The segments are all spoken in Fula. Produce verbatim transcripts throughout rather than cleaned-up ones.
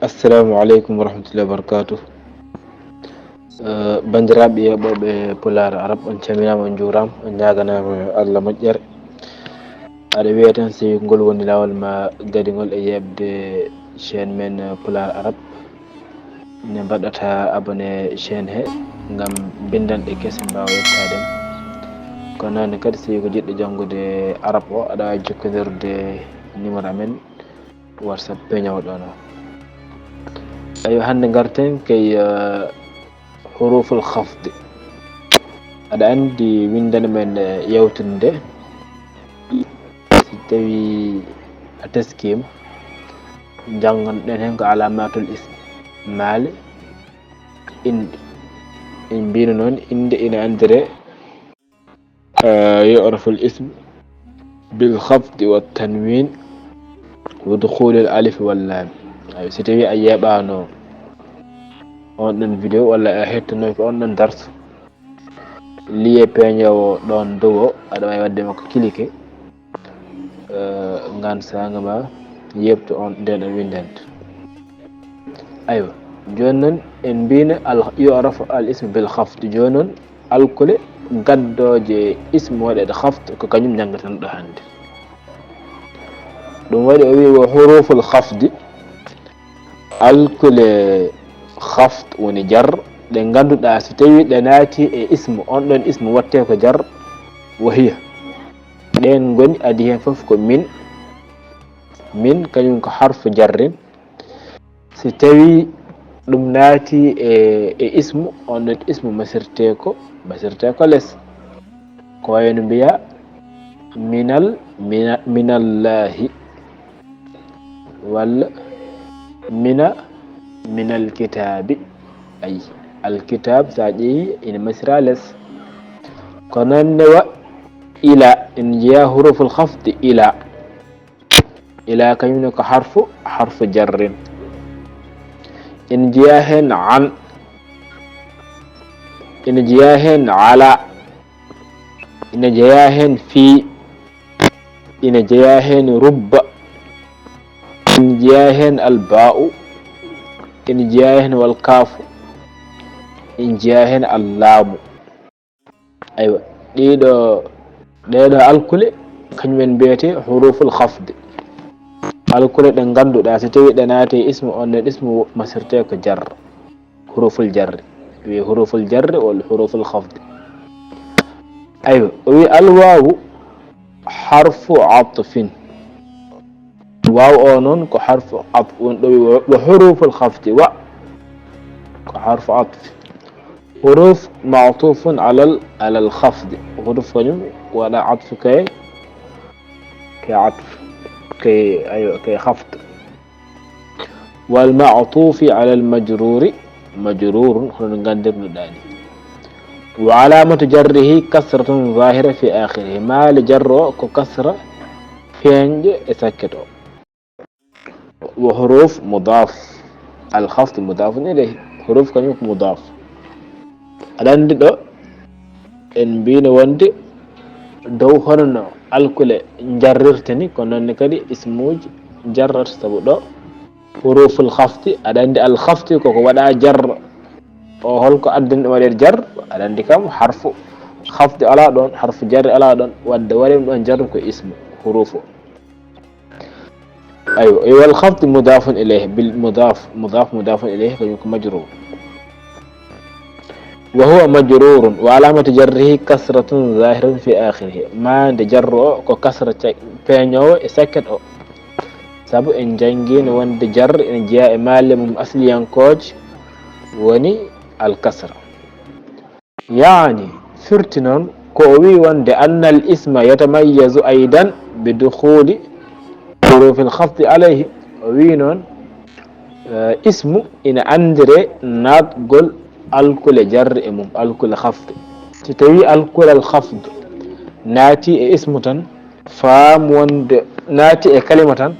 Assalamu aleykum wa rahmatullahi wa barakatuh. Eh, banndiraaɓe yeeɓooɓe Pulaar Arab, on calminaama, on njuuraama, on ñaaganaama Allah moƴƴere. Aɗa wiya tan, si ngol woni laawol ma gadingol e yeeɓde chaîne men, eh, Pulaar Arab, ne mbaɗata abonné chaîne he ngam binndanɗe kese mbaawa yettaade. Kono noon kadi, si ko jiɗɗo janngude Arab o, aɗa waawi jokkondirde numéro amen WhatsApp peñoowo ɗo no. Ayo, hannde ngarten kay, eh, huruful khafdi. Aɗa anndi winndere men, eh, yewtunde. Si tawi a teskima, jannganɗen heen ko alamatul ism, maale innde. En mbino noon, innde ina anndire, eh, yu'raful ism bil khafdi wa tanwin wa dukhulil alif wal lam. Ayo, si tawi a yeeɓaano on ɗon vidéo walla a hettanoy ko on ɗon darsu, liye peñoowo ɗon dow o, aɗa waawi waɗde makko cliquer, eh, ngam saanga ma yeɓto on nden ɗon winndande. Aywa, jooni noon en mbino al, yu'rafu al ism bil khafdi. Jooni noon alkule gaddooje ism waɗeede khafd ko kañum njanngaten ɗo hannde. Ɗum waɗi o wi wa huruful khafdi, alkule khafd woni jar, ɗe ngannduɗaa si tawi ɗe naati e ismu, on ɗon ismu watte ko jar, wa hiya. Ɗeen ngoni adii heen fof ko min, min kañum ko harfu jarrin. Si tawi ɗum naati e, e ismu, on ɗon ismu masirte ko, masirte ko les. Ko wayno mbiya minal, mina, minallahi. Walla mina, minal kitaabi. Ayi, alkitab, so a ƴeewi, ina masira les. Ko noon ne wa ila, en njiya huruful khafdi ila. Ila kañum ne ko harfu, harfu jarrin. En njiya heen an. En njiya heen ala. Ina jeyaa heen fii, ina jeyaa heen rubba, ina jeyaa heen alba'u, ina jeyaa heen wal kaafu, ina jeyaa heen allaamu. Aywa, ɗiɗo, ɗeɗo alkule, kañum en mbiyetee huruful khafdi. Alkule ɗe ngannduɗaa, so tawii ɗe naati e ismu, on ɗon ismu masirtee ko jarra. Huruful jarri. Wiye huruful jarri walla huruful khafdi. Aywa, o wi alwawu harfu atfin. Wawu o noon ko harfu atf, woni ɗo wi wa, wa huruful khafdi, wa ko harfu atf. Huruf ma'tufun alal, alal khafdi. Huruf kañum waɗa atfu kay, kay atf, kay, aywa, kay khafd. Wal ma'tufi alal majruri majrurun, hono no nganndirnoɗaa ni. Wa alamatu jarrihi kasratun zahira fi akhirihi. Maale jarro o ko kasra feeñɗo e sakket o. Wa huruf mudaf. Al khafd mudafun ilayhi. Huruf kañum ko mudaf. Aɗa anndi ɗo en mbino wonde dow hono no alkule jarrirta ni, ko noon ne kadi ismuuji jarrata, sabu ɗo huruful khafdi, aɗa anndi al khafdi koko waɗa jarra. O holko addani ɗum waɗeede jarra? Aɗa anndi kam harfu khafdi alaa ɗoon, harfu jarri alaa ɗoon, wadde waɗi ɗum ɗoon jarru ko ismu, hurufu. Aywa, wal khafdi mudafun ilayhi, bil mudaf, mudaf, mudafun ilayhi, kañum ko majrur. Wa huwa majrurun, wa alamatu jarrihi kasratun zahiratun fi akhirihi. Maande jarru o ko kasra ca-, peeñoowo e sakket o. Sabu en njanngiino wonde jarr ene jeyaa e maale mum asliyankooje, woni al kasra. Yaani, firti noon, ko o wiyi wonde annal isma yatamayyazu aydan bi dukhuli hurufil khafdi alayhi. O wiyi noon, eh, ismu ina anndire naatgol alkule jarri e mum, alkule khafdi. Si tawi alkulal khafd naati e ismu tan, faam wonde, naati e kalima tan,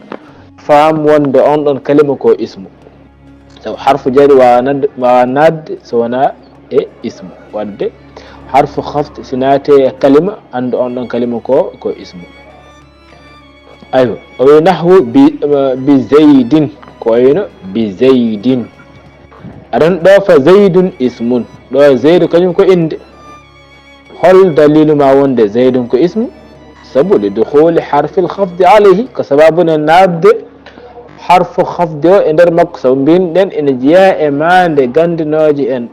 faam wonde on ɗon kalima ko ismu. Sabu harfu jarri waawa nadde, waawa naatde so wonaa e ismu. Wadde harfu khafd si naati e kalima, anndu on ɗon kalima ko, ko ismu. Aywa, o wi nahwu bi, bi zaydin, ko wayno bi zaydin. Aɗon ɗo fa zaydun ismun, ɗo zaydu kañum ko innde. Hol dalilu ma wonde zaydun ko ismu? Sabu li dukhuli harfil khafdi alayhi, ko sababu ne naatde harfu khafdi o e nder makko, sabu mbinɗen ene jeyaa e maande gandinooje en.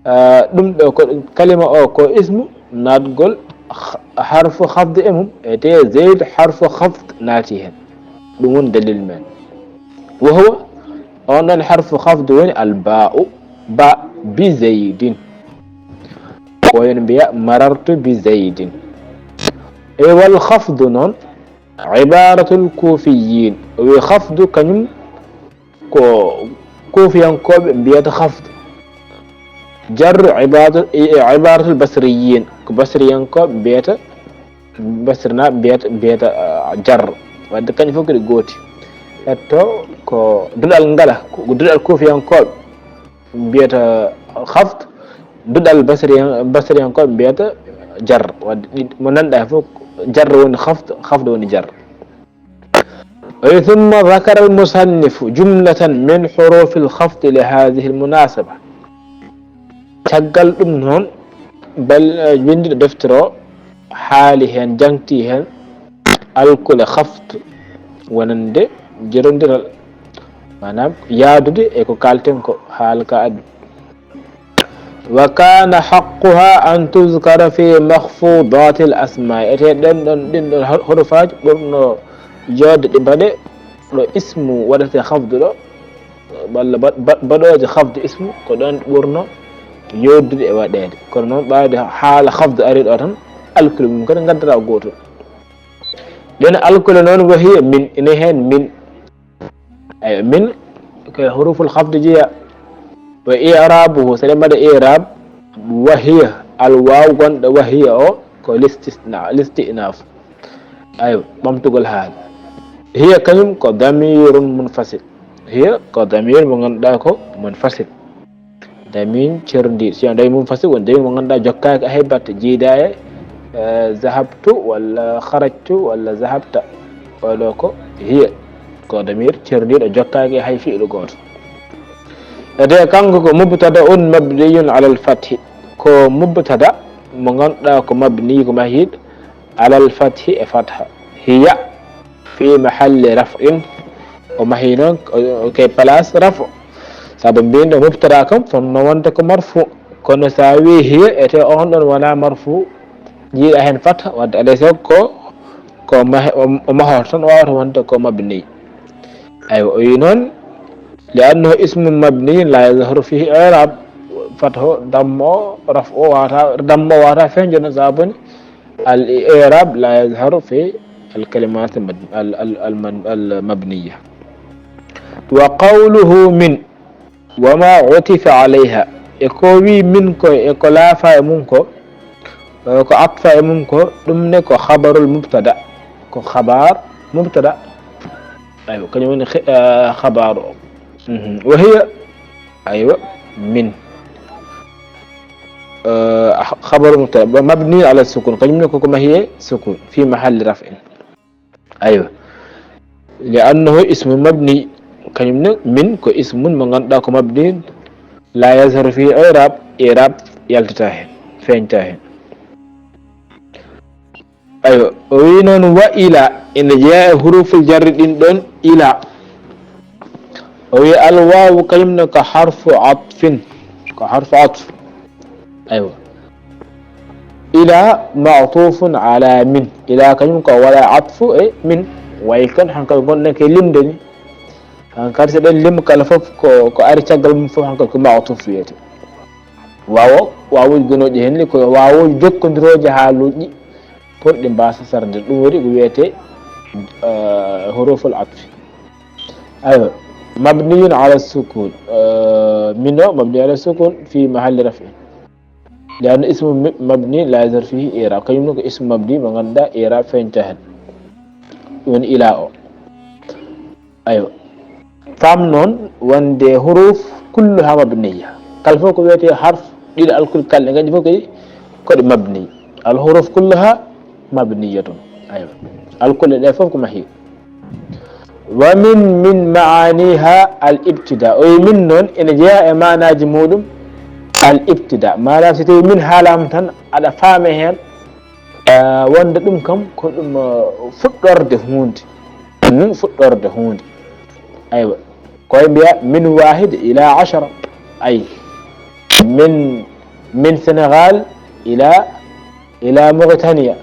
Ah, ɗum ɗo ko kalima o ko ismu naatgol h-, harfu khafdi e mum, e te zayd harfu khafd naati hen. Ɗum woni dalil men. Wa huwa, on ɗon harfu khafdi woni al ba'u, ba, bi zaydin. Ko en mbiya marartu bi zaydin. E wal khafdu noon, ibaratul kufiyin. O wi khafdu kañum ko kufiyankooɓe mbiyata khafdu. Jarru ibadu, i-, ibaratul basriyin. Ko basriyankooɓe mbiyata, basrinaaɓe mbiyata, mbiyata, ah, jarru. Wadde kañum fof ko ɗi gooti. Etto ko duɗal ngala, ko duɗal kufiyankooɓe mbiyata khafd, duɗal basriyan-, basriyankooɓe mbiyata jarr. Wadde ɗi, mo nanɗa fof jarr woni khafd, khafd woni jarr. O wi, ثم ذكر المصنف جملة من حروف الخفض لهذه المناسبة. Caggal ɗum noon, bal, eh, winndiɗo deftere o haali heen, jaŋti heen alkule khafd wonande jerondiral, maanaam yaadude e ko kaalten ko haala ka addi. وكان حقها أن تذكر في مخفوضات الأسماء. Ete ɗen ɗon, ɗin ɗon hor-, horofaaji ɓurno joodde ɗi mbaɗe ɗo ismu waɗate khafdu ɗo, walla ba-, ba-, baɗooje khafdu ismu, ko ɗon ɓurno yooɗdude e waɗeede. Kono noon, ɓaade haala khafdu ari ɗo tan, alkule mum kadi ngaddata gooto. Ɗen alkule noon, wa hiya min, ene heen min. Eyi, min ko e huruful khafdi jeya. Wa i'rabuhu, so ɗen mbaɗa i'rab, wa hiya, al waw gonɗo wa hiya o, ko listisna, listinaf. Aywa, ɓamtugol haala. Hiya kañum ko damirun munfasil. Hiya ko damir mo ngannduɗaa ko munfasil. Damin cerndi, si on damin munfasil, woni damin mo ngannduɗaa jokkaaki hay batte, jiida e, eh, zahabtu walla kharajtu walla zahabta. Oɗo ko hiya, ko damir cerndiiɗo jokkaaki hay fi'lu gooto. Ede kanko ko mubtada'un mabniyun alal fathi. Ko mubtada mo ngannduɗaa ko mabni, ko mahiiɗo alal fathi e fatha. Hiya fi mahalli raf'in. O mahi noon, o, o ke place raf'u. Sabu mbinɗo mubtada kam, fonno wonde ko marfu. Kono sa wi hiya, ete on ɗon wona marfu. Jiiɗa heen fatha, wadde alay sago ko, ko mahe-, o, o mahorto tan, o wawata wonde ko mabni. Aywa, o wi noon, li annahu ismun mabni la yazharu fihi i'rab. Fatho, dammo, raf'o wawata, dammo wawata feñde no, sabu ni al i'rab la yazharu fi al kalimat al mad-, al, al, al man-, al mabniya. Wa qawluhu min, wa ma utifa alayha, e ko wi min ko, e ko laafa e mum ko, e ko atfa e mum ko, ɗum ne ko khabarul mubtada, ko khabar mubtada. Aywa, kañum woni khe-, eh, khabaru o. Mhm. Wa hiya, aywa, min. Eh, khabaru mubtada, mabni ala sukun, kañum ne ko ko mahi e sukun, fi mahalli raf'in. Aywa. Li annahu ismun mabni, kañum ne min ko ismun mo ngannduɗaa ko mabni, la yazharu fihi i'rab, i'rab yaltata heen, feeñta heen. Aywa, o wi noon wa ila, ene jeyaa e huruful jarri ɗin ɗon ila. O wi al wawu kañum ne ko harfu atfin, ko harfu atf. Aywa. Ila ma'tufun ala min. Ila kañum ko waɗa atfu e min. Way kon hankadi gonɗen ke limde ni. Hankadi so ɗen lim kala fof ko, ko ari caggal mum fof hankadi ko ma'tuf wiyete. Wawo, wawuji gonooji hen ni ko wawuji jokkondirooji haaluji pour ɗi mbasa sarde. Ɗum woni ko wiyete, eh, huruful atfi. Aywa. Mabniyun ala sukun. Eh, min o mabni ala sukun fi mahalli raf'in. Li anna ismu mi-, mabni la yazhar fihi i'rab. Kañum noon ko ismu mabni mo ngannduɗaa i'rab feeñta hen. Ɗum woni ila o. Aywa. Fam noon wonde huruf kulluha mabniya. Kala fof ko wiyetee harf ɗiɗo alkul kalɗe, ngaji fof kadi ko ɗi mabni. Al huruf kulluha mabniyatun. Aywa. Alkule ɗe fof ko mahii. Wa min, min maaniha al ibtida. O wi min noon ene jeyaa e maanaaji muɗum al ibtida. Maanaam so tawi min haalama tan aɗa faame heen, eh, wonde ɗum kam ko ɗum, eh, fuɗɗorde huunde. Hmm, fuɗɗorde huunde. Aywa. Ko e mbiya min wahid ila ashara. Ay. Min, min Senegal ila, ila Mauritania.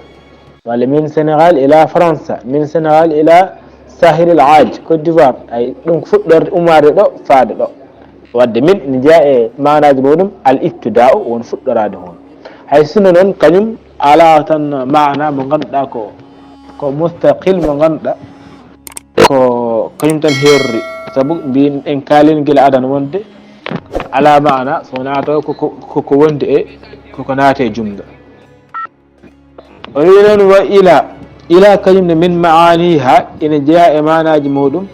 Walla min Senegal ila Faransa, min Senegal ila Sahil al Aaj, Côte d'Ivoire. Ay, ɗum ko fuɗɗorde ummaade ɗo, faade ɗo. Wadde min ene jeyaa e maanaaji muɗum al ibtidaa'u, won fuɗɗoraade hon. Hay sinno noon, kañum alaa tan maana mo ngannduɗaa ko, ko mustaqil mo ngannduɗaa ko kañum tan heerori. Sabu mbin en kaalin gila adan wonde alaa maana so wonaa taw ko, ko, ko, ko wondi e, ko, ko naati e jumla. O wi noon wa ila. Ila kañum ne min maaniha ene jeyaa e maanaaji muɗum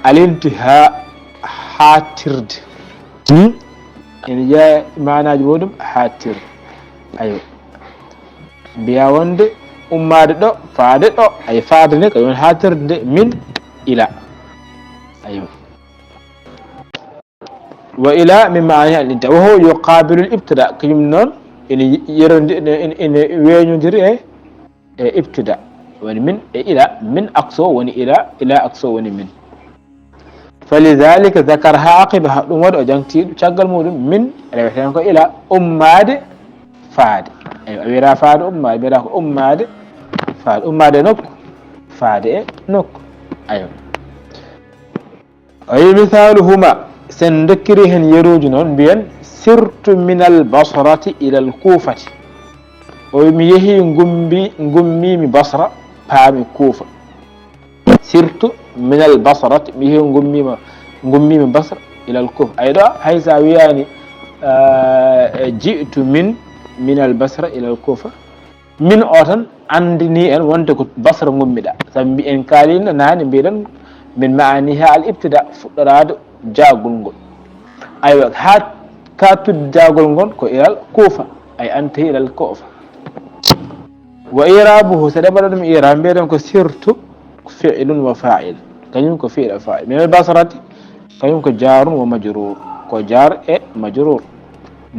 al intiha, haaɗtirde. Hmm? Ene jeyaa e maanaaji muɗum haaɗtirde. Ayo. Mbiya wonde ummaade ɗo, faade ɗo. Ay, faade nde kañum woni haaɗtirde nde min ila. Ayo. Wa ila min maani al intiha. Wa huwa yuqabilu al ibtida. Kañum noon ene yerondi-, ene, ene, ene weeñondiri e, e ibtida. Woni min e ila. Min akso woni ila, ila akso woni min. Falidhalika dhakaraha aqibaha. Ɗum waɗi o jangti ɗum caggal muɗum. Min reweten ko ila ummaade faade. Ayo, a wiyata faade ummaade, mbiyata ko ummaade faade. Ummaade e nokku, faade e nokku. Ayo. O wi misaluhuma, sen dokkiri hen yeruuji noon, mbiyen sirtu min al basrati ila al kufati. O wi mi yehi ngummi, ngummimi Basra, paami Kuufa. Sirtu min al basrati, mi yehi ngummima, ngummimi Basra ila al Kuufa. Ay ɗo, hay sa wiyani, eh, ji'tu min, min al basra ila al Kuufa. Min o tan anndini en wonde ko Basra ngummiɗa. Sabu mbi-, en kaalino naane, mbiɗen min maaniha al ibtida, fuɗɗoraade jaagol ngol. Aywa, haa ka tuddi jaagol ngol ko ilal Kuufa, ay anta ilal Kuufa. Wa irabuhu, so ɗe mbaɗa ɗum irab, mbiɗen ko sirtu fi'lun wa fa'il. Kañum ko fi'il wa fa'il. Min al basrati, kañum ko jarun wa majrur. Ko jar e majrur.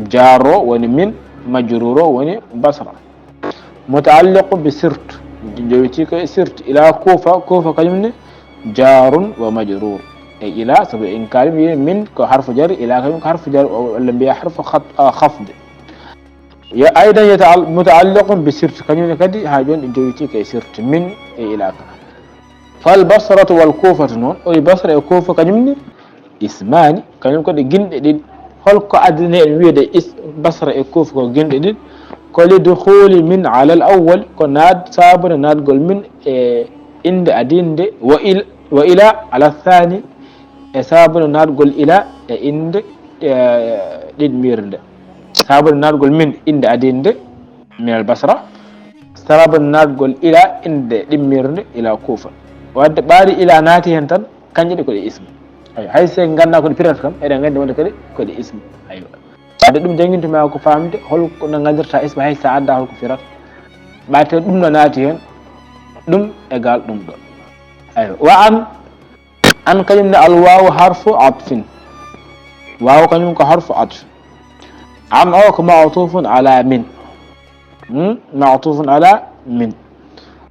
Jarro woni min, majruro woni Basra. Mutaalliqu bi sirtu, jowiti ko e sirtu. Ila Kuufa, Kuufa kañum ne jarun wa majrur. E ila, sabu en kaali mbiyen min ko harfu jar, ila kañum ko harfu jar, walla mbiya harfu khat-, ah, khafd. Ya aydan yataal-, mutaalliqun bi sirtu, kañum ne kadi haa jooni ɗum jowiti ko e sirtu, min e ila ka. Fal basratu wal kuufatu noon, o wi Basra e Kuufa kañum ne ismaani, kañum ko ɗe ginɗe ɗiɗi. Holko addani en wiyde is-, Basra e Kuufa ko ginɗe ɗiɗi? Ko li dukhuli min ala al awwal, ko naat-, sabude naatgol min e innde adinde, wa il-, wa ila ala thani, e sabude naatgol ila e innde, e, ɗiɗmirnde. Sabude naatgol min innde adinde, min al Basra, sabude naatgol ila innde ɗiɗmirnde ila Kuufa. Wadde ɓaari ila naati hen tan, kanje ɗe ko ɗe ismu. Aywa, hay so en ngannda ko ɗe pirata kam, eɗen nganndi wonde kadi ko ɗe ismu. Aywa. Wadde ɗum janngintuma ko faamde holko no nganndirta ismu, hay so a adda holko firata. Ɓaate ɗum no naati heen, ɗum égal ɗum ɗo. Aywa. Wa an, an kañum ne al waawu harfu atfin. Waawu kañum ko harfu atf. An o ko ma'tufun ala min. Hmm? Ma'tufun ala min.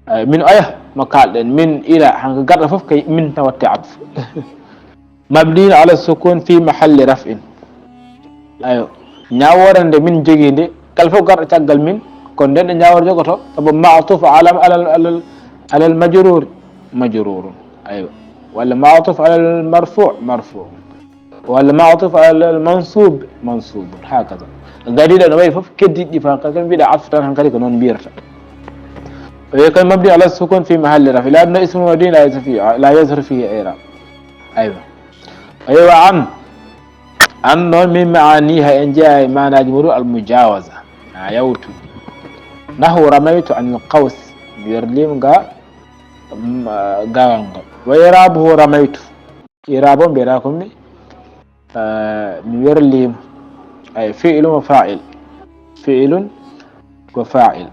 Eh, min oya, mo kaalɗen, min ila, hanko garɗo fof kay min tan watte atfu. Mabniin ala sukun fi mahalli raf'in. Ayo, ñaawoore nde min jogii nde, kala fof garɗo caggal min, ko nden ɗo ñaawoore jogoto, sabu ma'tuf ala, ala, ala, ala al majrur, majrurun. Ayo, walla ma'tuf ala al marfu, marfu. Walla ma'tuf ala al mansub, mansubun, hakaza. Gadiiɗo no wayi fof, keddiiɗi fof, hankadi kam mbiɗa atfu tan, hankadi ko noon mbiyata. O wiyi kadi mabni ala sukun fi mahalli rafi, la anna ismu mabni la yazharu fi, la yazharu fihi i'rab. Aywa. Aywa, an. An noon min maaniha en jeyaa e maanaaji muɗum al mujawaza. A yawtu. Nahu ramaytu anil qaws. Mi werliima ga, mm, gawal ngal. Wa i'rabuhu ramaytu. I'raab o mbiyata ko mi, eh, mi werliima. Ay, fi'lun wa fa'il. Fi'lun wa fa'il.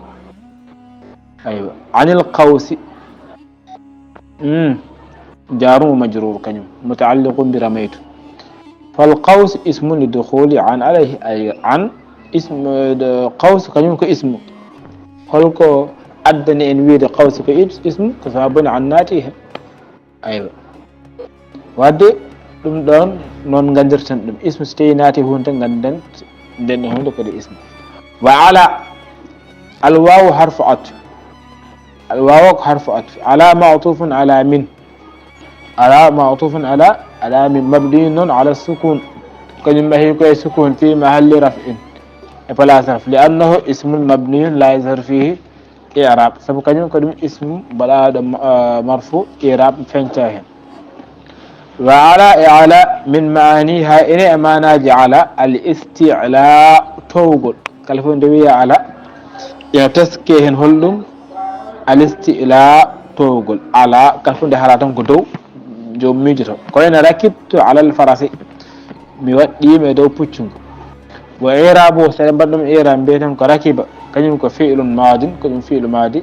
Aywa. Anil qawsi. Mm. Jarum wa majrur kañum. Mutaalliqun bi ramaytu. Fal qaws ismun li dukhuli an alayhi, ay an ism, eh, qaws kañum ko ismu. Holko addani en wiide qaws ko is-, ismu? Ko sababu an naati hen. Aywa. Wadde ɗum ɗon noon nganndirten ɗum. Ismu so tawi naati hunde, ngannden nden hunde kadi ismu. Wa ala, al wawu harfu atf. Al wawu ko harfu atf. Ala ma'tufun ala min. Ala ma'tufun ala, ala min mabniyun noon ala sukun. Kañum mahi koye sukun fi mahalli raf'in. E place raf. Li annahu ismun mabniyun la yazharu fihi i'rab. Sabu kañum ko ɗum ismu baɗaaɗo ma-, ah, marfu, i'rab feñca hen. Wa ala e ala min maaniha ene e maanaaji ala al isti'la towgol. Kala fof nde wiya ala, ina taske hen holɗum? Al isti'la towgol. Ala, kala fof nde haala tan ko dow joom miijoto. Ko wayno rakibtu alal farasi, mi waɗɗiima e dow puccu ngu. Wa i'rabu, so eɗen mbaɗa ɗum i'rab, mbiyeten ko rakiba, kañum ko fi'lun madin, ko ɗum fi'lu madi.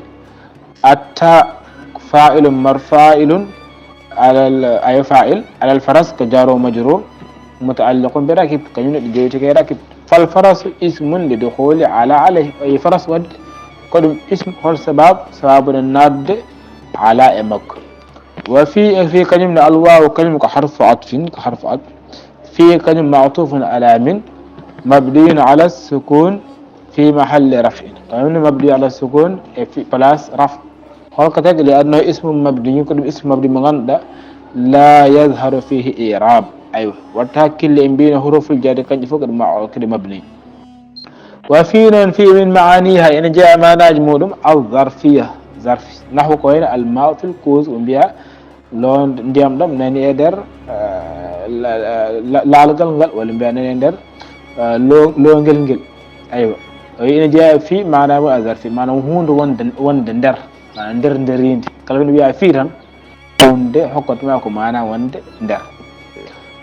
Atta fa'ilun mar-, fa'ilun alal, ayo fa'il, alal faras ko jaro majrur, muta'alliqun bi rakib, kañum ne ɗo jowiti ke rakib. Fal farasu ismun li dukhuli ala alayhi, o yi faras wadde ko ɗum ism, hol sabab? Sababu ne nadde ala e makko. Wa fi, e fi kañum ne al wawu, kañum ko harfu atfin, ko harfu atf. Fi kañum ma'tufun ala min, mabniyun ala sukun fi mahalli raf'in. Kañum ne mabni ala sukun e fi place raf. Holko tagi? Li annahu ismu mabni, ko ɗum ismu mabni mo ngannduɗaa la yazharu fihi i'rab. Aywa, watta hakkille en mbino huruful jarri kañƴe fof kadi ma-, kadi mabni. Wa fi noon fi min maaniha ene jeeya maanaaji muɗum al zarfiya, zarfi. Nahwu ko wayno al ma'u fil kuz, ɓe mbiya lo ndiyam ɗam nani e nder, eh, la-, la-, laalgal ngal, walla mbiya nani e nder, eh, lo-, loongel ngel. Aywa. O wi ene jeeya fi maanaa mum al zarfi, maanaam huunde wonde, wonde nder, maanaam nder nderindi. Kala ko wiya fi tan, wonde hokkatma ko maanaam wonde nder.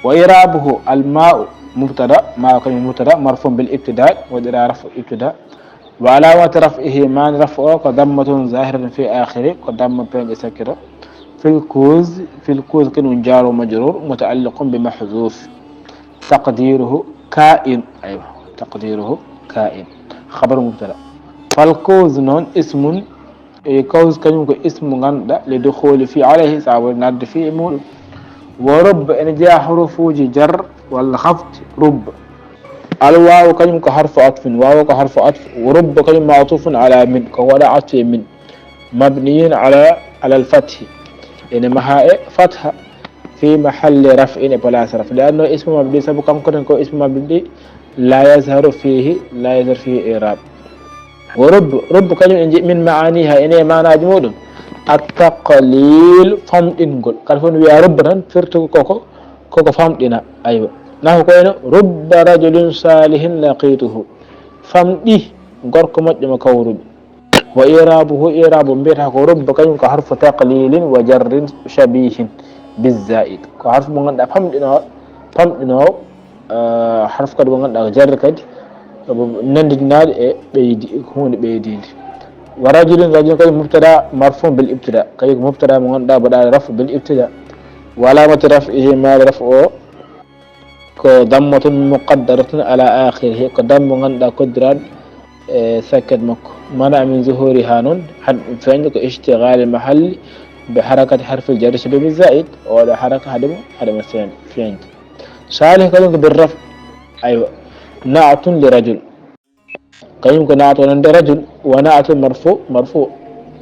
Wa i'rabuhu al ma'u mubtada, ma'u kañum mubtada, marfu bil ibtida, waɗira rafu ibtida. Wa alamati raf'ihi, maani raf'u o ko dammatun zahiratun fi akhiri, ko damma peeñɗo sakkito. Fil kuz, fil kuz kañum jaro majrur, muta'alliqun bi mahzuf. Taqdiruhu ka'in, aywa, taqdiruhu ka'in. Khabaru mubtada. Fal kuz noon ismun, e kuz kañum ko ismu ngannduɗaa, li dukhuli fi alayhi, sabu nadde fi e muɗum. Wa rubba ene jeeya hurufuji jar walla khafd, rubba. Al wawu kañum ko harfu atfin, wawu ko harfu atf, wa rubba kañum ma'tufun ala min, ko waɗa atfu e min. Mabniyun ala, ala al fathi. Ene maha e fatha fi mahalli raf'in, e place raf. Li annahu ismu mabni, sabu kanko tan ko ismu mabni, la yazharu fihi, la yazharu fihi i'rab. Wa rubb, rubb kañum en nji-, min maaniha, ene e maanaaji muɗum. At-taqlil, famɗingol. Kala fof no wiya rubb tan, firti ko koko, koko famɗina. Aywa. Nahu ko wayno, rubba rajulin salihin laqituhu. Famɗi gorko moƴƴo mo kawrumi. Wa i'rabuhu, i'rabu mbiyata ko rubba, kañum ko harfu taqlilin wa jarrin shabihin bizaid. Ko harfu mo ngannduɗaa famɗinoowo, famɗinoowo, eh, harfu kadi mo ngannduɗaa ko jarri kadi, sabu nannditinaade e ɓeydi, ko huunde ɓeydiinde. Wa rajulin, rajulin kadi mubtada marfu bil ibtida, kadi ko mubtada mo ngannduɗaa mbaɗaɗo rafu bil ibtida. Wa alamati raf'ihi, maani rafu o ko dammatun muqaddaratun ala akhirihi, ko damma mo ngannduɗaa koddiraaɗo e sakket makko. Mana min zuhuriha noon, haɗi ɗum feeñde ko ishtighali mahalli bi harakati harfil jarri shabihi bizaid, oɗo haraka haɗi mo, haɗi mo feeñ-, feeñde. Salih kañum ko bir raf, aywa, na'tun li rajul. Kañum ko na'tu wonande rajul, wa na'tu marfu, marfu.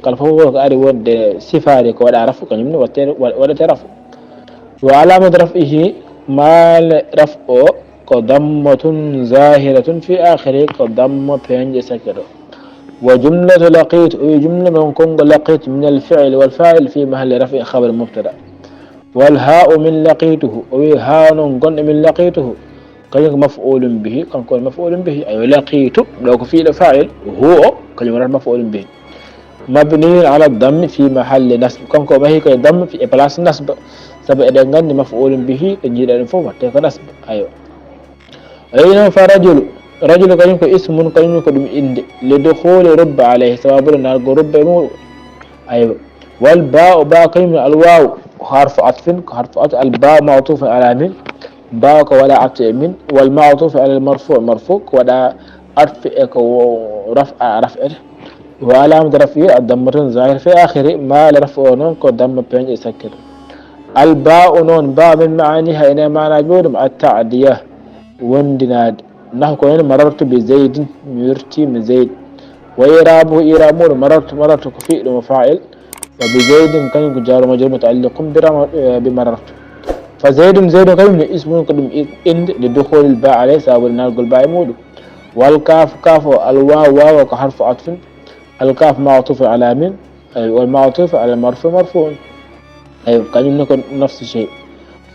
Kala fof ko ari wonde sifaade ko waɗa rafu, kañum ne waɗte, wa-, waɗete rafu. Wa alamat raf'ihi, maani raf o ko dammatun zahiratun fi akhiri, ko damma peeñɗo e sakket o. Wa jumlatu laqitu, o wi jumla mon konngol laqitu min al fi'li wal fa'il fi mahalli raf'in khabar mubtada. Wal ha'u min laqituhu, o wi haa noon gonɗo min laqituhu. Kañum ko maf'ulun bihi, kanko woni maf'ulun bihi. Aywa, laqitu, ɗo ko fi'lu fa'il, hu o, kañum wonata maf'ulun bihi. Mabniyun ala dammi fi mahalli nasb. Kanko o mahi koye damma fi, e place nasba. Sabu eɗen nganndi maf'ulun bihi, ɗo njiiɗa ɗum fof, waɗte ko nasba. Aywa. O wi noon fa rajulu. Rajulu kañum ko ismun, kañum ko ɗum innde. Li dukhuli rubba alayhi, sababu ɗo naatgo rubba e muɗum. Aywa. والباء, ba kañum ne, الواو حرف عطف, ko harfu atf, الباء معطوف على من, ba ko waɗa atf e min, والمعطوف على المرفوع مرفوع, ko waɗa atf e ko raf'a raf'ete. وعلامة رفعه الضمة الظاهرة في آخره, maale raf'u o noon ko damma peeñɗo e sakkere. الباء noon, ba من معانيها, ene e maanaaji muɗum التعدية, wonndinaade. Nahu ko wayno مررت بزيد, mi wirtiima Zayd. وإعرابه, i'raab muɗum, مررت, مررت ko fi'lu mo faa'il, وبزيد kañum ko جار ومجرور متعلق برم-, بمررت. فزيد, Zayd kañum ne اسم, ko ɗum i-, innde, لدخول الباء عليه, sabu naatgol ba e muɗum. والكاف, kaaf o, الواو, waaw o ko حرف عطف, الكاف معطوف على من, أي, والمعطوف على المرفوع مرفوع. Eey, kañum ne ko نفس الشيء.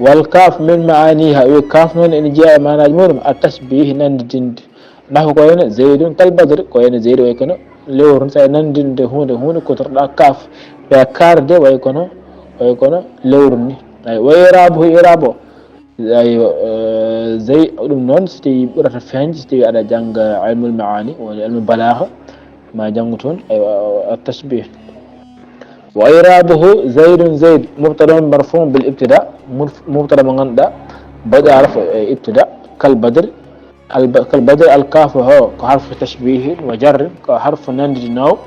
والكاف من معانيها, wi kaaf noon ene jeyaa e maanaaji muɗum التشبيه, nanndidinde. Nahu ko wayno زيد كالبدر, ko wayno Zayd way kono lewru, so a nanndinde huunde, huunde kuutorɗaa kaaf, ɓe kaarde way kono, way kono lewru ni. Eey, وإعرابه, i'raab o, Aywa, eh, Zey-, ɗum noon, so tawii ɓurata feeñde, so tawii aɗa jannga ilmul maani, woni ilmu balaaga, ma janngu toon, aywa, at-tashbih. وإعرابه زيد زيد مبتدأ مرفوع بالابتداء, mur-, mubtada mo ngannduɗaa, baɗɗo raf'u e ibtida, كالبدر, al-, كالبدر, al-kaafu o, ko harfu tashbihin wa jarrin, ko harfu nanndinoowo,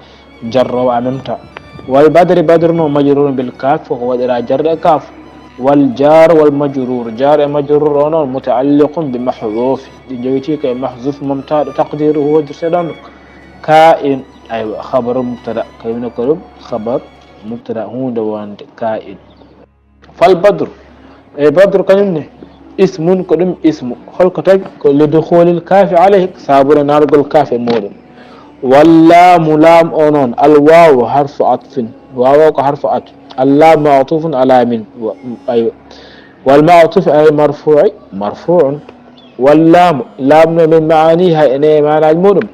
jarroowo en même temps. والبدر, badru noon, مجرور بالكاف, ko waɗiraa jarra e kaaf. والجار والمجرور, jaar e majruur o noon, متعلق بمحذوف, ɗi njowitii ko e mahzuuf momtaaɗo, تقديره, wondirtee ɗoon, كائن, aywa, خبر مبتدأ, kañum ne ko ɗum خبر مبتدأ, huunde wonde, كائن. فالبدر, e badru kañum ne, اسم, ko ɗum ismu. Hol ko tagi? Ko لدخول الكاف عليه, sabu naatgol kaaf e muɗum. واللام, laam o noon, الواو حرف عطف, waaw o ko harfu atf, اللام معطوف على من, wa-, aywa. والمعطوف على المرفوع مرفوع. واللام, laam no من معانيها, ene e maanaaji muɗum,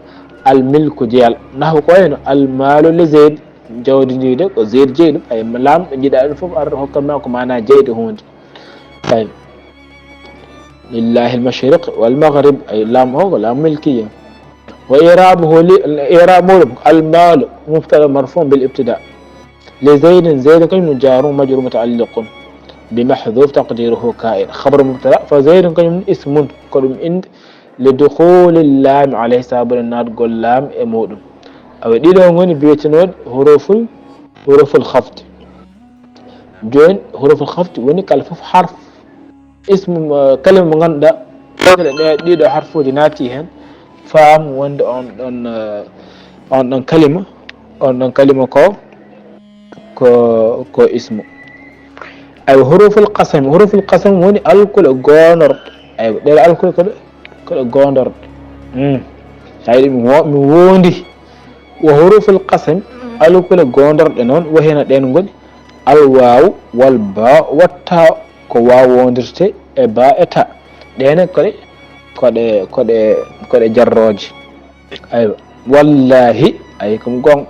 الملك, jeyal. Nahu ko wayno, المال لزيد, jawdi ndi de ko Zayd jeyi ɗum. Ay, laam ɗo njiɗaa ɗum fof ar hokkat ma ko maanaa jeyde huunde. Ay. لله المشرق والمغرب, ay, laam o ko laam milkiya. وإعرابه, li-, i'raab muɗum, المال مبتدأ مرفوع بالابتداء. لزيد, Zayd kañum جار مجرور متعلق بمحذوف تقديره كائن خبر مبتدأ. فزيد kañum اسم, ko ɗum innde, لدخول اللام عليه, sabu naatgol laam e muɗum. Awa, ɗiɗo ngoni biyetenooɗi huruful, huruful khafd. Jooni huruful khafd woni kala fof harf. Ismu, eh, kalima mo ngannduɗaa, kala ɗe, ɗiɗo harfuuji naati heen, faam wonde on ɗon, eh, on ɗon kalima, on ɗon kalima ko, ko, ko ismu. Aywa, huruful qasam, huruful qasam woni alkule goondorɗe. Aywa, ɗeɗe alkule ko ɗe, ko ɗe goondorɗe. Hmm. Tawi ɗum wo-, mi wondi. Wa huruful qasam, alkule goondorɗe noon, wo hena ɗen ngoni, al waaw, wal baa, watta ko waaw wondirte e baa e ta. Ɗene ko ɗe, ko ɗe, ko ɗe, ko ɗe jarrooje. Aywa. Wallaahi, ay ko mi gonɗo.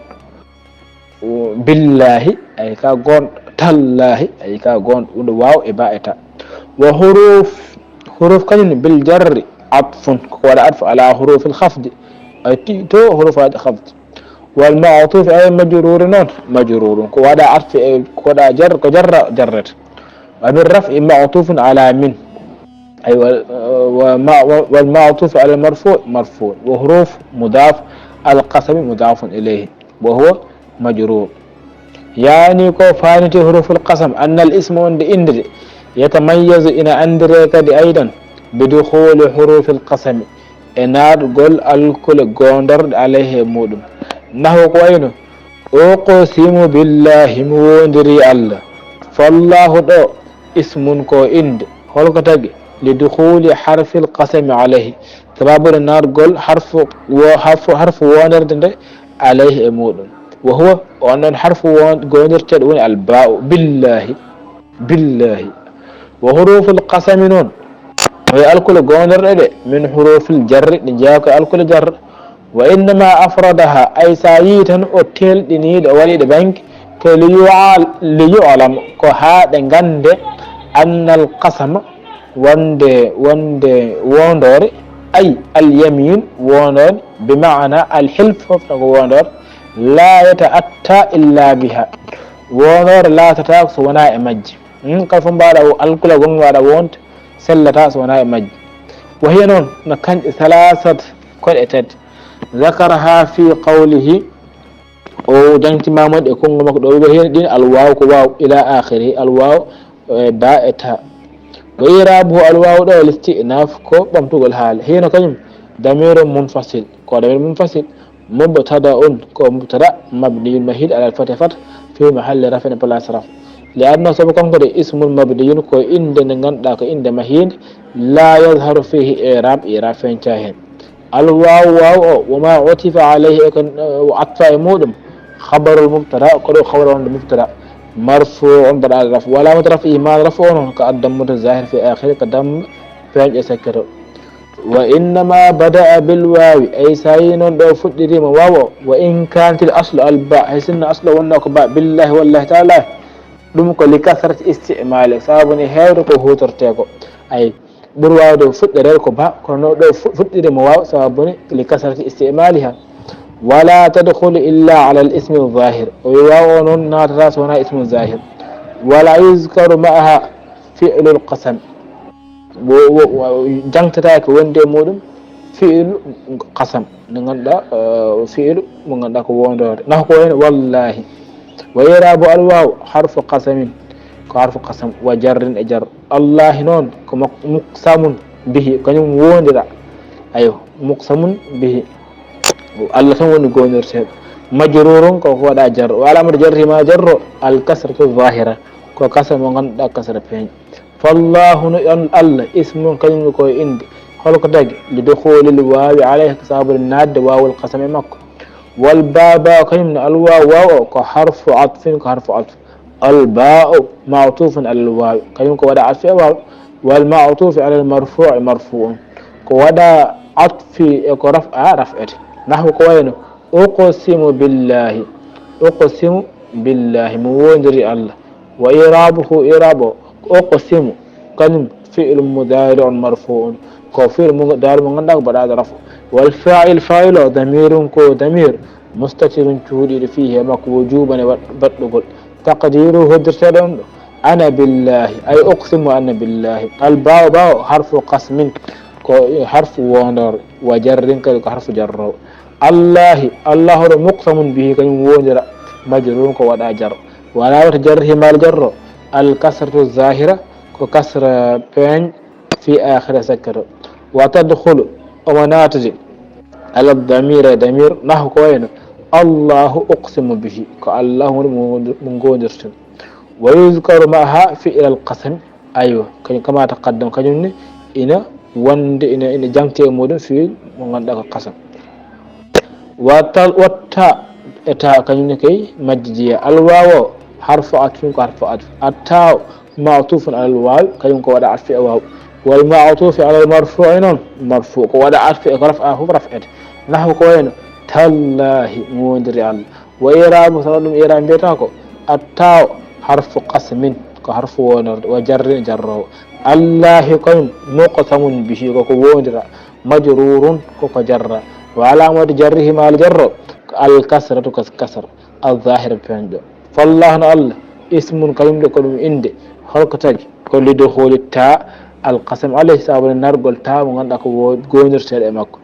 Billaahi, ay ka gonɗo. Tallaahi, ay ka gonɗo. Ɗum ɗo waaw e baa e ta. Wa huruf, huruf kañum bil jarri atfun, ko waɗa atfu ala hurufil khafdi. Ay ti to hurufaaji khafdi. Wal ma'tuf ay majruri noon, majrurun. Ko waɗa atfu e, ko waɗa jar, ko jarra, jarrata. Wa min raf'i ma'tufun ala min. Ay wal, wa ma, wa, wal ma'tuf ala marfu, marfu. Wa huruf mudaf al qasami mudafun ilayhi. Wa huwa majrur. Yaani ko faaniti huruful qasam, annal isma wonde innde de, yatamayyazu ina anndire kadi aydan, bi dukhuli hurufil qasami, e naatgol alkule goondorɗe alayhi e muɗum. Nahu ko wayno, uqsimu billahi, mi woondiri Allah. Fallahu ɗo, ismun ko innde. Holko tagi? Li dukhuli harfil qasami alayhi. Sababu nde naatgol harfu wo-, harfu, harfu woondorde nde alayhi e muɗum. Wa huwa, on ɗon harfu won-, goondirteeɗo woni al baa'u. Billahi. Billahi. Wa huruful qasami noon. Ko e alkule goondorɗe ɗe, min hurufil jarri, ɗe jeyaa ko e alkule jarra. Wa innama afradaha, ay sa yii tan o telɗiniiɗe, o waɗi ɗe bangi, ko li yu'al-, li yu'lam, ko haa ɗe ngannde, annal qasama, wonde, wonde woondoore, ay al yamin, woondoore, bi maana al hilf, fof ko woondoore, la yata'atta illa biha. Wonore laatata so wona e majji. Hmm, kala fof mbaɗa o alkula gonga waɗa wonde sellata so wona e majji. Wa hiya noon no kanƴe salasat koɗe tati. Zakaraha fi qawlihi, o jangtima mon e konngol makko ɗo, wa hiya ɗin alwaw ko waw ila akhiri, alwaw e ba e ta. Wa irabuhu alwaw ɗo listinaf ko ɓamtugol haala. Hino kañum damiru munfasil, ko damiru munfasil. Mubtada'un ko mubtada mabniyun mahid ala al-fathi fath fi mahalli raf'in place raf. Li annahu sabu kanko de ismun mabniyun ko innde nde ngannduɗaa ko innde mahiinde la yazharu fihi i'rab, i'rab feeñca heen. Al waaw waaw o wa ma utifa alayhi e ko o atfa e muɗum khabarul mubtada ko ɗo khabar wonde mubtada marfu'un baɗaɗo raf wala mata raf iman raf o noon ko addammatu zahir fi akhiri ko dam feeñ e sekketo. Wa innama bada'a bil waawi, ay so tawi noon ɗo fuɗɗiriima waaw o, wa in kanat al aslu al ba, hay sinno aslu o wonno ko ba, billahi wallahi taala, ɗum ko li kasrati istimali, sababu ni heewde ko hutortee ko. Ay, ɓuri waawde fuɗɗoreede ko ba, kono ɗo fu- fuɗɗiriima waaw, sababu ni li kasrati istimaliha. Wala tadkhulu illa ala al ismi al zahir, o wi waaw o noon naatata so wonaa ismu zahir. Wala yuzkaru ma'aha fi'lul qasam. Wo- wo- wo- jangtataake wonde e muɗum fi'lu qasam, nde ngannduɗaa, eh, fi'lu mo ngannduɗaa ko wondoore. Nahu ko wayno wallahi. Wa i'rabu al waaw harfu qasamin, ko harfu qasam, wa jarrin e jar. Allahi noon ko mak- muqsamun bihi, kañum wondira. Ayo, muqsamun bihi. Allah tan woni goonirteeɗo. Majrurun ko ko waɗa jar. Wa alamatu jarri ma jarro al kasratu zahira, ko kasra mo ngannduɗaa kasra peeñ. Fallahu no on Allah, ismun kañum ko e innde. Hol ko tagi? Li dukhulil waawi alayhi, ko sababu naatde waawul qasam e makko. Wal baa baa kañum no al waaw waaw o, ko harfu atfin, ko harfu atf. Al baa'u ma'tufun alal waawi, kañum ko waɗa atfi e waaw. Wal ma'tufi alal marfu'i marfu'un, ko waɗa atfi e ko raf'a raf'ete. Nahwu ko wayno, uqsimu billahi, uqsimu billahi, mo wondiri Allah. Wa i'rabuhu, i'rab o, uqsimu, kañum fi'lun mudari'un marfu'un, ko fi'l mudari mo ngannduɗaa ko baɗaɗo raf'u. Wal fa'il, fa'il o, damirun ko damir, mustatirun cuuɗiiɗo, fihi e makko, wujuban e waɗ- baɗɗugol. Taqdiruhu hoddirteeɗo on ɗo, ana billahi, ay uqsimu ana billahi. Al baaw baaw harfu qasmin, ko harfu wondor, wa jarrin kadi ko harfu jarro. Allahi, Allah hoɗo muqsamun bihi, kañum wondira, majrurun ko waɗa jar. Wa alamatu jarrihi mal jarro, al kasratu zahira, ko kasra peeñ fi akhiri sakkato. Wa tadkhulu, omo naatati, ala damira damir, nahu ko wayno, Allahu uqsimu bihi, ko Allah woni mo mo gondirten. Wa yuzkaru ma'aha fi'l al qasam, aywa, kañum kama taqaddam, kañum ne ina wonde, ina, ina jangte e muɗum fi'l mo ngannduɗaa ko qasam. Wa tal- wa ta e ta, kañum ne kay majji jeya. Al waaw o harfu atfin, ko harfu atf. At ta o ma'tufun alal waaw, kañum ko waɗa atfi e waaw. Wal ma'tufi alal marfu'i noon, marfu ko waɗa atfi e ko raf'a fof raf'ete. Nahwu ko wayno, tallahi, mo wondiri Allah. Wa i'rabu, sabu ɗum i'rab mbiyata ko, at ta o harfu qasmin, ko harfu wondorde, wa jarrin jarrowo. Allahi kañum muqsamun bihi, ko ko wondira, majrurun, ko ko jarra. Wa alamatu jarrihi mal jarro, ko al kasratu, ko kasra, al zahira peeñɗo. Fallahu no Allah, ismun kañum de ko ɗum innde, hol ko tagi? Ko li dukhuli ta al qasam alayhi, sababu nargol ta mo ngannduɗaa ko wo- gondirteeɗo e makko.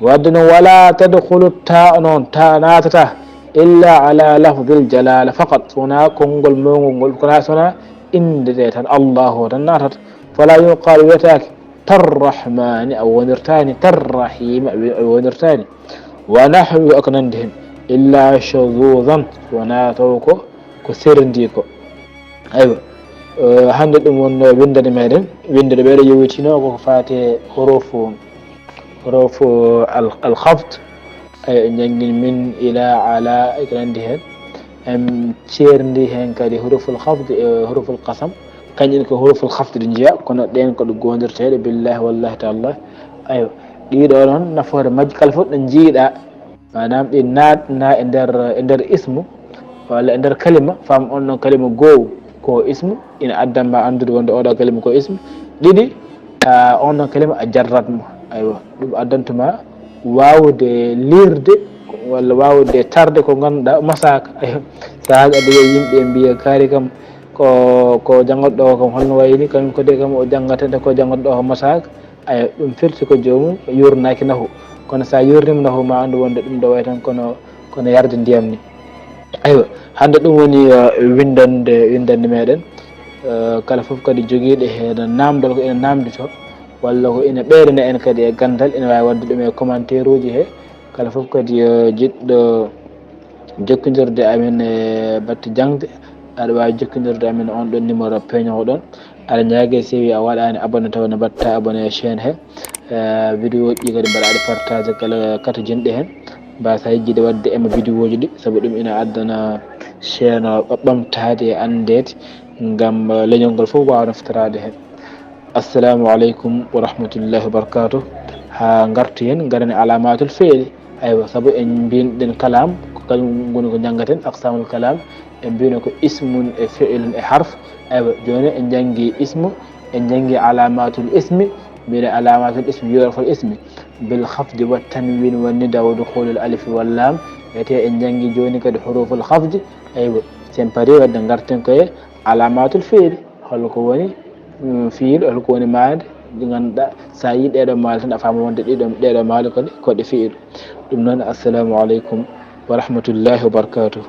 Wadde noon, wala tadkhulu ta noon, ta naatata illa ala lafdil jalala faqat, so wonaa konngol mawngol ngol, ko na- so wonaa innde nde tan, Allahu o tan naatata. Fala yuqalu wiyetaake tarrahmani, a wonirtaani, tarrahima a wi- a wonirtaani. Wa nahwi, ko nanndi heen, illa shuzuzan, so wonaa taw ko, ko serndi ko. Aywa, eh, hannde ɗum wonno winndande meɗen, winnde ɗo ɓeɗo yowitino ko ko faati e hurufu, hurufu al, al khafd. Ay, en janngin min, ila, ala, e ko nanndi heen. En ceerndi heen kadi huruful khafd e huruful qasam. Kañƴen ko huruful khafd ɗi njiya, kono ɗeen ko ɗo gondirteeɗe, billahi, wallahi, tallahi. Aywa, ɗiɗo noon, nafoore majji kala fof ɗo njiiɗa, maanaam ɗi naatna e nder, e nder ismu, walla e nder kalima, fam on ɗon kalima goow ko ismu, ina addan ma anndude wonde oɗo kalima ko ismu. Ɗiɗi, a, on ɗon kalima a jarrat mo. Aywa, ɗum addantuma waawde liirde walla waawde tarde ko ngannduɗaa masaaka. Sahaaji adda yo yimɓe mbiya kaari kam ko ko janngoto ɗo kam holno wayni kañum ko de kam o janngata nde ko janngoto ɗo ko masaaka. Ayo ɗum firti ko joomum yurnaaki nahu, kono sa yurnima nahu ma anndu wonde ɗum ɗo way tan kono kono yarde ndiyam ni. Aywa, hannde ɗum woni windande windande meɗen. Kala fof kadi jogiiɗo heen namdal ko ina namdito walla ko ina ɓeydana en kadi e ganndal ina waawi waɗde ɗum e commentaire uji he. Kala fof kadi jiɗɗo jokkondirde amen e batte jaŋde, aɗa waawi jokkondirde amen on ɗon numéro peeñoowo ɗon. Aɗa ñaagee sewi a waɗaani abonné taw ne mbaɗta abonné e chaîne he. Vidéo ji kadi mbaɗa aɗa partage kala kata jinɗe heen. Mbasa yejjide waɗde ema vidéo ji ɗi sabu ɗum ina addana chaîne o ɓamtaade e anndeede ngam leñol ngol fof waawa naftoraade heen. Assalamu aleykum wa rahmatullahi wa barakatuh. Ha ngartu hen ngarani alamatul feeli. Aywa sabu en mbinɗen kalam ko kañum woni ko janngaten aqsamul kalam. En mbino ko ismun e fi'lun e harf. Aywa joni en janngi ismu, en janngi alamatul ismi. Mbino alamatul ismi yuraful ismi bil khafdi wa tanwin wa nida wa dukhulul alif wal lam. Ete en janngi joni kadi huruful khafdi. Aywa sen pari wadde ngarten ko e alamatul feeli. Holko woni fiilu holko woni maande? Ɗi ngannduɗaa sa yi ɗeɗo maali tan a faama wonde ɗiɗo ɗeɗo maali kadi koɗe fiilu. Ɗum noon assalamu aleykum wa rahmatullahi wa barakatuh.